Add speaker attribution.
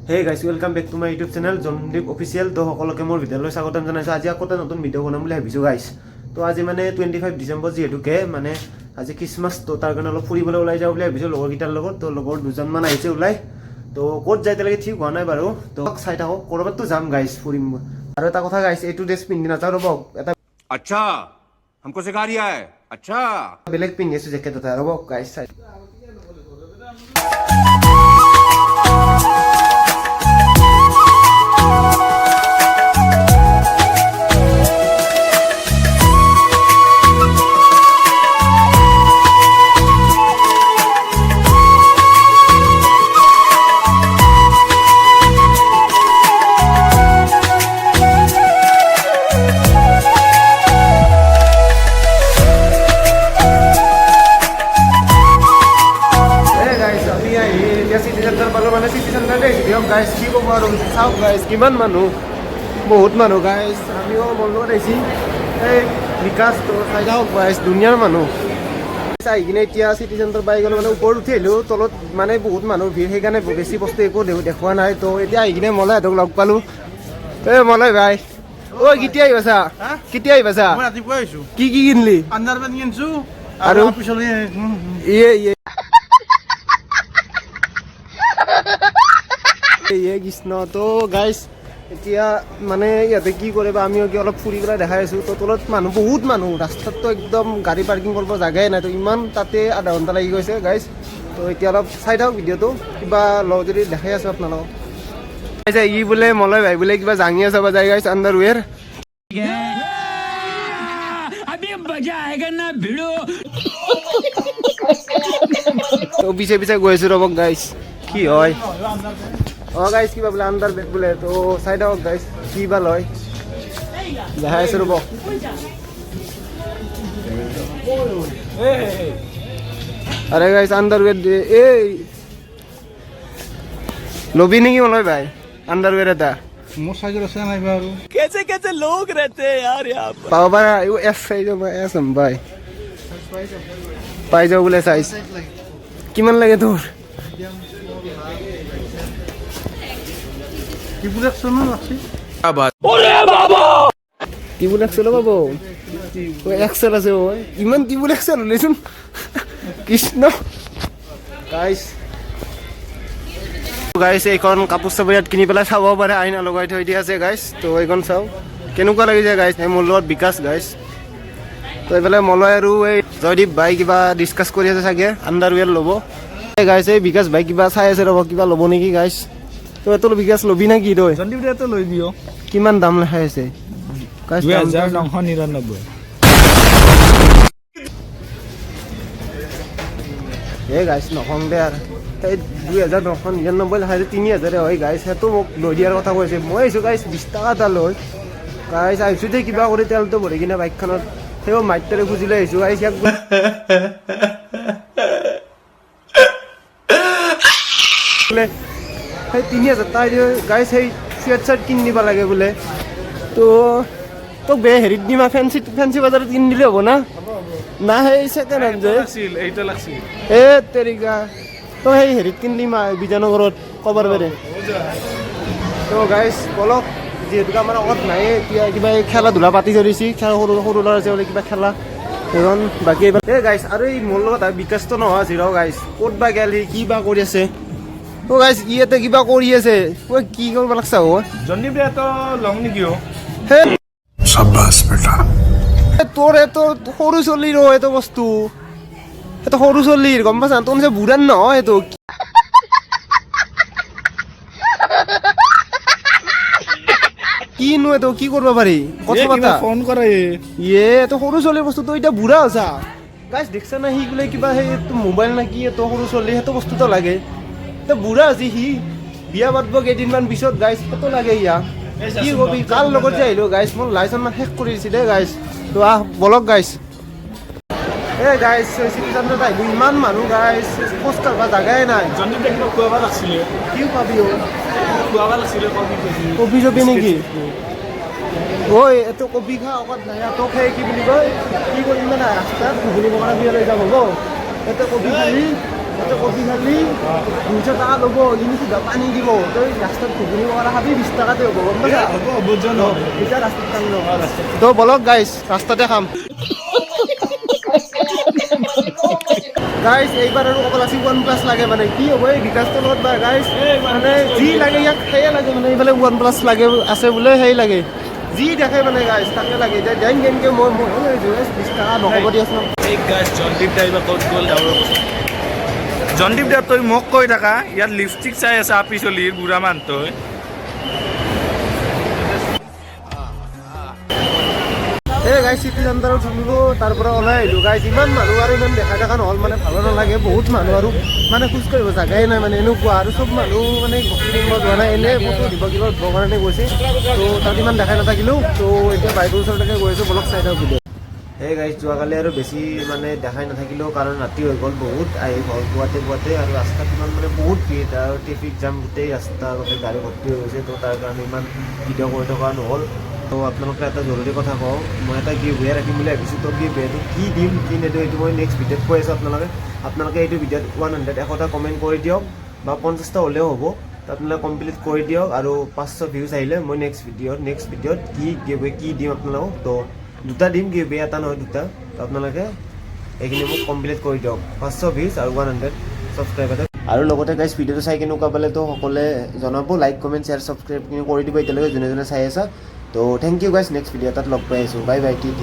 Speaker 1: Hey guys, welcome back to my YouTube channel Jondip Official. তো সকলোকে মোৰ ভিডিঅ'লৈ স্বাগতম জনাইছোঁ। আজি আকৌ এটা নতুন ভিডিঅ' বনাম বুলি ভাবিছোঁ গাইজ। তো আজি মানে 25 ডিচেম্বৰ যিহেতুকে মানে আজি খ্ৰীষ্টমাছ, তো তাৰ কাৰণে অলপ ফুৰিবলৈ ওলাই যাওঁ বুলি ভাবিছোঁ লগৰকেইটাৰ লগত। তো লগৰ দুজনমান আহিছে ওলাই। তো ক'ত যায় এতিয়ালৈকে ঠিক হোৱা নাই বাৰু। তো চাই থাকক, ক'ৰবাততো যাম গাইজ, ফুৰিম। আৰু এটা কথা গাইজ, এইটো ড্ৰেছ পিন্ধি নাযাওঁ, ৰ'ব, এটা
Speaker 2: अच्छा, हमको सिखा रिया है? अच्छा।
Speaker 1: বেলেগ পিন্ধি আছোঁ জেকেট এটা, ৰ'ব গাইজ, চাই। এই গাইজ, আমি আহি এতিয়া চিটি চেণ্টাৰ পালোঁ, মানে চিটি চেণ্টাৰতে আহিছোঁ দিয়ক গাইজ। কি ক'ব আৰু, চাওক গাইজ, কিমান মানুহ, বহুত মানুহ গাইজ। আমিও মোৰ লগত আহিছি এই বিকাশ। তো চাই থাকক গাইজ, দুনিয়াৰ মানুহ। আহি কিনে এতিয়া চিটি চেণ্টাৰ পাই গ'লো, মানে ওপৰত উঠি আহিলোঁ। তলত মানে বহুত মানুহ ভিৰ, সেইকাৰণে বেছি বস্তু একো দেখুওৱা নাই। তো এতিয়া আহি কিনে মলয়হঁতক লগ পালোঁ। এই মলয় ভাই, ঐ, কেতিয়া আহি পাইছা? কেতিয়া আহি পাইছা?
Speaker 3: মই ৰাতিপুৱা আহিছো।
Speaker 1: কি কি কিনলি?
Speaker 3: আন্ধাৰ পানী কিনছো।
Speaker 1: আৰু?
Speaker 3: আৰু পিছলে
Speaker 1: ইয়ে ইয়ে ইয়ে কৃষ্ণ। তো গাইজ, এতিয়া মানে ইয়াতে কি কৰে বা আমিও কি অলপ ফুৰি পেলাই দেখাই আছোঁ। তো তলত মানুহ, বহুত মানুহ, ৰাস্তাততো একদম গাড়ী পাৰ্কিং কৰিব জাগাই নাই। তো ইমান তাতে আধা ঘণ্টা লাগি গৈছে গাইজ। তো এতিয়া অলপ চাই থাকক ভিডিঅ'টো, কিবা লওঁ যদি দেখাই আছোঁ আপোনালোকক। ই বোলে মলয় ভাই বোলে কিবা জাঙিয়া চাব যায় গাইজ, আণ্ডাৰৱেৰ।
Speaker 4: अभी मजा आएगा ना भिड़ो।
Speaker 1: তো পিছে পিছে গৈ আছোঁ, ৰ'ব গাইজ, কি হয়। অঁ গাইজ, কিবা বোলে আণ্ডাৰ বেগ বোলে। তো চাই থাকক গাইজ, কি বা লয়, দেখাই আছোঁ, ৰ'ব। আৰে গাইজ, আণ্ডাৰৱেৰ দিয়ে। এই ল'বি নেকি মলয় ভাই আণ্ডাৰৱেৰ এটা?
Speaker 3: মোৰ চাইজৰ আছে নাই বা আৰু।
Speaker 4: कैसे कैसे लोग रहते हैं यार यहाँ पर।
Speaker 1: পাব পাৰা, এছ চাইজ, এছ ভাই পাই যাওঁ বোলে। চাইজ কিমান লাগে তোৰ?
Speaker 3: কি বোলে একশ ন লাগছি।
Speaker 1: ত্ৰিপুল এক্সেলো পাব। এক্সেল আছে। ঐ, ইমান ত্ৰিপুল এক্সেল হ'লেচোন, কৃষ্ণ। গাইছ গাইছ, এইখন কাপোৰ চাপোৰ ইয়াত কিনি পেলাই চাব পাৰে। আইনা লগাই থৈ দিয়া আছে গাইছ। তো এইখন চাওঁ কেনেকুৱা লাগিছে গাইছ। এই মোৰ লগত বিকাশ গাইছ। তো এইফালে মলয় আৰু এই জয়দীপ ভাই কিবা ডিছকাছ কৰি আছে চাগে, আণ্ডাৰৱেৰ ল'ব। এই গাইছ, এই বিকাশ ভাই কিবা চাই আছে, ৰ'ব, কিবা ল'ব নেকি গাইছ। তো এইটো বিকাশ, ল'বি নে কি তই?
Speaker 3: জন্দীপ এটা লৈ দিয়।
Speaker 1: কিমান দাম লেখাই আছে গাইছ?
Speaker 3: 2999।
Speaker 1: এই গাইছ, নকং দে আৰু। সেই 2999 লেখাইছে, 3000 হয় গাইছ। সেইটো মোক লৈ দিয়াৰ কথা কৈছে। মই আহিছোঁ গাইছ 20 টকা এটা লৈ। গাইছ, আহিছোঁ দেই কিবা কৰি তেলটো ভৰি কিনে বাইকখনত, সেই মাইকটোৰে খুজি লৈ আহিছোঁ গাইছ ইয়াক। বোলে সেই 3000 টকা গাইছ, সেই চুৱেট চাৰ্ট কিনি দিব লাগে বোলে। তো তোক বে হেৰিত দিম, ফেঞ্চি ফেঞ্চি বজাৰত কিনি দিলে হ'ব না? না, সেই ছেকেণ্ড হেণ্ড যে।
Speaker 3: লাগছিল, এইটা লাগছিল।
Speaker 1: এ তেৰিকা, তই সেই হেৰিত কিনলি মা বিজয়নগৰত কবাৰ বেৰে। তো গাইছ, বলক, যিহেতুকে আমাৰ আগত নাই। এতিয়া কিবা এই খেলা ধূলা পাতি ধৰিছে, খেলা, সৰু সৰু ল'ৰা ছোৱালী কিবা খেলা সেইখন। বাকী এইবাৰ এই গাইছ, আৰু এই মোৰ লগত বিকাশটো নোহোৱা আছিল। গাইছ, ক'ত বা গেল সি, কি বা কৰি আছে। অ' গাইছ, ই ইয়াতে কিবা কৰি আছে। ঐ, কি কৰিব লাগছা অ'?
Speaker 3: জন্দীপ এটা লং নেকি অ'?
Speaker 1: হে।
Speaker 5: शाबाश बेटा।
Speaker 1: তোৰ এইটো সৰু চলিৰ অ', এইটো বস্তু সেইটো সৰু চলিৰ, গম পাইছা? তোৰ নিচিনা বুঢ়াৰ নহয় সেইটো। কিনো এইটো কি কৰিব পাৰি, কথা পাতা।
Speaker 3: ফোন কৰে।
Speaker 1: ইয়ে, এইটো সৰু ছোৱালীৰ বস্তু, তই এতিয়া বুঢ়া হৈছা। গাইছ, দেখছা না, সি বোলে কিবা সেই মোবাইল না কি, এইটো সৰু ছোৱালী সেইটো বস্তুটো লাগে। এতিয়া বুঢ়া হৈছে সি, বিয়া পাতব কেইদিনমান পিছত গাইছ, সেইটো লাগে ইয়া। কি কবি, কাৰ লগত যে আহিলো গাইছ, মোৰ লাইচেঞ্চ মান শেষ কৰি দিছে দেই গাইছ। তো আহ, বলক গাইছ। এই গাইছ, চিটি চেণ্টাৰত আহিলো, ইমান মানুহ গাইছ, খোজ কাঢ়বা জাগাই নাই।
Speaker 3: জন্দীপ কিবা খুৱাব লাগছিলে।
Speaker 1: কি পাবি অ'?
Speaker 3: খুৱাব লাগছিলে, কবি কেজি।
Speaker 1: কবি চবি নেকি? ঐ, এইটো কবি খা অকত নাই। তোক সেই কি বুলি কয়, কি কৰিম মানে, ৰাস্তাত ঘুগুনি পকৰা দিয়ে লৈ যাম, হ'ব? ইয়াতে কবি খালি। তাতে কফি খালি 200 টকা ল'ব, কিন্তু সিধা পানী দিব। তই ৰাস্তাত ঘুগুনি পকৰা খাবি, 20 টকাতে হ'ব, গম পাইছা?
Speaker 3: হ'ব হ'ব, যোৱা নহ'লে।
Speaker 1: এতিয়া ৰাস্তাত খাম ন। তো বলক গাইজ, ৰাস্তাতে খাম। গাইজ, এইবাৰ আৰু ক'ব লাগছি, ওৱান প্লাছ লাগে। মানে কি হ'ব এই বিকাশটোৰ লগত বা গাইজ? মানে যি লাগে ইয়াক সেয়ে লাগে। মানে এইফালে ওৱান প্লাছ লাগে আছে বোলে, সেই লাগে। যি দেখে মানে গাইজ, তাকে লাগে। এতিয়া জেং জেংকে মই লৈ আহিছোঁ গাইজ, 20 টকা নক'ব দিয়াচোন।
Speaker 3: এই গাইজ, জনদীপ দা এইবাৰ ক'ত গ'ল ডাঙৰ বস্তু। জনদীপ দা, তই মোক কৈ থাকা, ইয়াত লিপষ্টিক চাই আছে আপি চলিৰ বুঢ়া মানুহটোই।
Speaker 1: এই গাইজ, চিটি চেণ্টাৰত শুনিলোঁ, তাৰ পৰা ওলাই আহিলোঁ। গাইজ, ইমান মানুহ আৰু ইমান দেখা দেখা নহ'ল, মানে ভালো নালাগে। বহুত মানুহ আৰু মানে খোজ কাঢ়িব জাগাই নাই, মানে এনেকুৱা। আৰু চব মানুহ মানে বস্তু কিনিব যোৱা নাই, এনেই ফটো দিব, কিবা দিব কাৰণে গৈছে। তো তাত ইমান দেখাই নাথাকিলোঁ। তো এতিয়া বাইকৰ ওচৰলৈকে গৈ আছোঁ, বলক চাই থাকক ভিডিঅ'। এই গাইজ, যোৱাকালি আৰু বেছি মানে দেখাই নাথাকিলেও, কাৰণ ৰাতি হৈ গ'ল বহুত আহি ঘৰ পোৱাতে পোৱাতে। আৰু ৰাস্তাত ইমান মানে বহুত ভিৰ আৰু ট্ৰেফিক জাম, গোটেই ৰাস্তা গোটেই গাড়ী ভৰ্তি হৈ গৈছে। তো তাৰ কাৰণে ইমান ভিডিঅ' কৰি থকা নহ'ল। তো আপোনালোকে এটা জৰুৰী কথা কওঁ, মই এটা গিভ ৱে ৰাখিম বুলি ভাবিছোঁ। তো গিভ ৱেটো কি দিম কি নিদিওঁ, এইটো মই নেক্সট ভিডিঅ'ত কৈ আছোঁ। আপোনালোকে এইটো ভিডিঅ'ত 100, 100টা কমেণ্ট কৰি দিয়ক বা 50টা হ'লেও হ'ব। তো আপোনালোকে কমপ্লিট কৰি দিয়ক আৰু 500 ভিউজ আহিলে মই নেক্সট ভিডিঅ'ত কি গিভ ৱে কি দিম আপোনালোকক। তো দুটা দিম গিভ ৱে, এটা নহয়, দুটা। তো আপোনালোকে এইখিনি মোক কমপ্লিট কৰি দিয়ক, 500 ভিউজ আৰু 100 ছাবস্ক্ৰাইবাৰ। আৰু লগতে গাইজ, ভিডিঅ'টো চাই কেনেকুৱা পালে তো সকলোৱে জনাব। লাইক, কমেণ্ট, শ্বেয়াৰ, ছাবস্ক্ৰাইব কৰি দিব এতিয়ালৈকে যোনে যোনে চাই আছা। তো thank you guys, next video এটাত লগ পাই আছোঁ। Bye bye, T T.